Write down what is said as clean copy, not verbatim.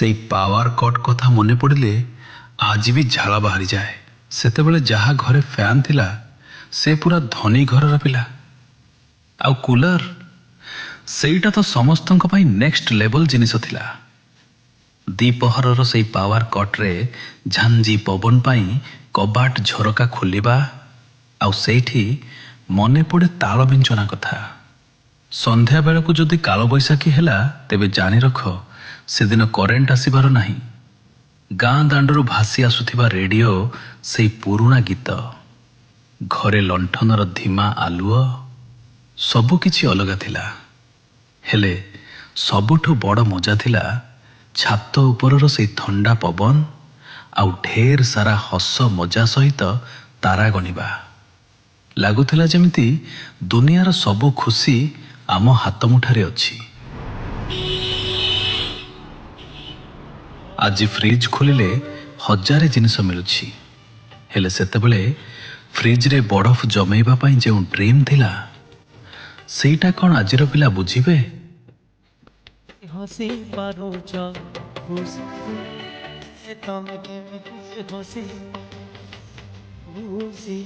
ସେଇ power cut କଥା ମନେ ପଡ଼ିଲେ ଆଜି ବି ଝାଳ ବାହାରିଯାଏ। ସେତେବେଳେ ଯାହା ଘରେ ଫ୍ୟାନ୍ ଥିଲା, ସେ ପୁରା ଧନୀ ଘରର ପିଲା। ଆଉ କୁଲର, ସେଇଟା ତ ସମସ୍ତଙ୍କ ପାଇଁ ନେକ୍ସଟ ଲେଭେଲ ଜିନିଷ ଥିଲା। ଦ୍ୱିପହରର ସେଇ ପାୱାର କଟ୍ରେ ଝାଞ୍ଜି ପବନ ପାଇଁ କବାଟ ଝରକା ଖୋଲିବା, ଆଉ ସେଇଠି ମନେ ପଡ଼େ ତାଳ ବିଞ୍ଚଣା କଥା। ସନ୍ଧ୍ୟା ବେଳକୁ ଯଦି କାଳବୈଶାଖୀ ହେଲା, ତେବେ ଜାଣି ରଖ ସେଦିନ କରେଣ୍ଟ ଆସିବାର ନାହିଁ। ଗାଁ ଦାଣ୍ଡରୁ ଭାସି ଆସୁଥିବା ରେଡିଓ ସେଇ ପୁରୁଣା ଗୀତ, ଘରେ ଲଣ୍ଠନର ଧୀମା ଆଲୁଅ, ସବୁ କିଛି ଅଲଗା ଥିଲା। ହେଲେ ସବୁଠୁ ବଡ଼ ମଜା ଥିଲା ଛାତ ଉପରର ସେଇ ଥଣ୍ଡା ପବନ ଆଉ ଢେର ସାରା ହସ ମଜା ସହିତ ତାରା ଗଣିବା। ଲାଗୁଥିଲା ଯେମିତି ଦୁନିଆର ସବୁ ଖୁସି ଆମ ହାତ ମୁଠାରେ ଅଛି। ଆଜି ଫ୍ରିଜ୍ ଖୋଲିଲେ ହଜାରେ ଜିନିଷ ମିଳୁଛି, ହେଲେ ସେତେବେଳେ ଫ୍ରିଜ୍ରେ ବରଫ ଜମେଇବା ପାଇଁ ଯେଉଁ ଡ୍ରିମ୍ ଥିଲା, ସେଇଟା କ'ଣ ଆଜିର ପିଲା ବୁଝିବେ? ହସି ପାରୁଛ ଖୁସି, ତମେ କେମିତି ହସି ଖୁସି?